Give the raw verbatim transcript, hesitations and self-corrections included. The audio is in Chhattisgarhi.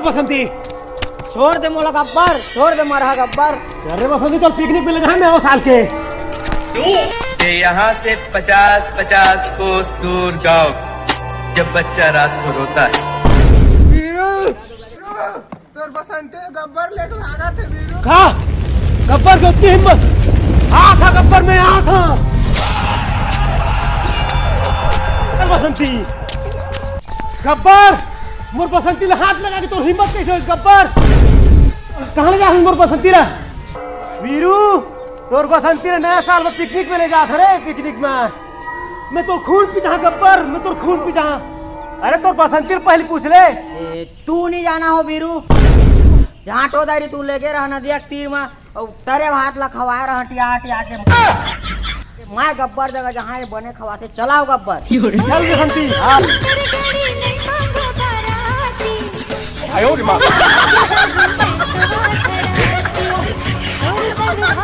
बसंती, छोड़ दे मोला गब्बर, छोड़ दे मरहा गब्बर। अरे बसंती, तो पिकनिक में ले जाए नवा साल के। ये यहाँ से पचास पचास कोस दूर गांव, जब बच्चा रात को रोता है। वीरू, तोर बसंती गब्बर लेके भागत हे वीरू। का? गब्बर के उतनी हिम्मत? आ था गब्बर, मैं आ था। चल बसंती। गब्बर, मोर बसंती ले हाथ लगा के तोर हिम्मत कैसे होइस गब्बर? कहाँ ले जा मोर बसंती ला? वीरू, तोर बसंती ला नया साल में पिकनिक में ले जात हरे, पिकनिक में। मैं तोर खून पी जाहा गब्बर, मैं तोर खून पी जाहा। अरे तोर बसंती ला पहली पूछ ले। ए, तू नहीं जाना हो वीरू, जहाँ टोदारी तू लेके रहा नदिया के तीर में, अउ तरे भात ला खवाए रहा टिया टिया के। मैं गब्बर जगह जहाँ ये बने खवाथे, चलाओ गब्बर। चल बसंती। हाँ।